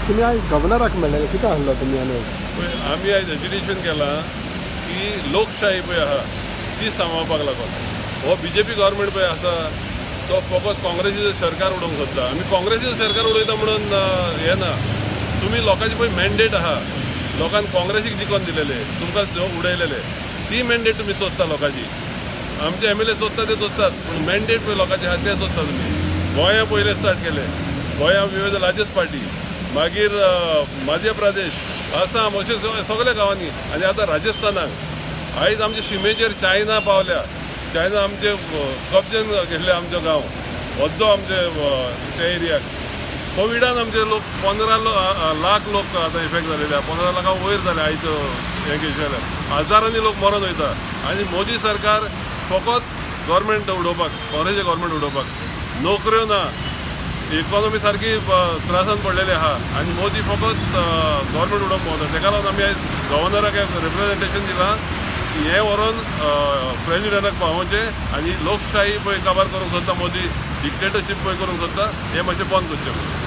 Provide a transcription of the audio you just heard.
तुमी आयज गव्हर्नराक मेळ्ळे, कितें आहलो तुमी आनी? पळय, आमी आयज एजिटेशन केलां की लोकशाही पळय आहा ती सांबाळपाक लागून. हो बीजेपी गव्हर्मेंट पळय आसा तो फकत काँग्रेसीचें सरकार उडोवंक सोदता. आमी काँग्रेसीचें सरकार उडयता म्हणून हें ना. तुमी लोकांची पळय मॅन्डेट आहा, लोकांक काँग्रेसीक जिखोन दिलेले, तुमकां उडयलेले, ती मॅन्डेट तुमी चोरता लोकांची. आमचे एमएलए चोरता ते चोरतात, पूण मॅन्डेट पळय लोकांचे आहा ते चोरता तुमी. गोंया पयले स्टार्ट केले, गोंया we the largest party, मागीर मध्य प्रदेश, आसाम, अशे सगल्या गांवांनी, आनी आतां राजस्थानाक. आयज आमचे शिमेचेर चायना पावल्या. चायना आमचे कब्जेन घेतले आमचो गांव अद्दो आमचे त्या एरियाक. कोविडान आमचे लोक 15 लाख लोक आतां इफेक्ट जालेले आहा, 15 लाखां वयर जाले आयज हें घेतले जाल्यार. हजारांनी लोक मरोन वयता आनी मोदी सरकार फकत गव्हर्मेंट उडोवपाक, काँग्रेसीचें गव्हर्मेंट उडोवपाक. नोकऱ्यो ना, इकॉनॉमी सारकी त्रासान पडलेली आहा आनी मोदी फकत गव्हर्मेंट उडोवंक भोंवता. तेका लागून आमी आयज गव्हर्नराक एक रिप्रेजेंटेशन दिलां की हें व्हरोन प्रेजिडेंटाक पावोवचें आनी लोकशाही पळय काबार करूंक सोदता मोदी, डिक्टेटरशीप पळय करूंक सोदता, हें मातशें बंद करचें म्हणून.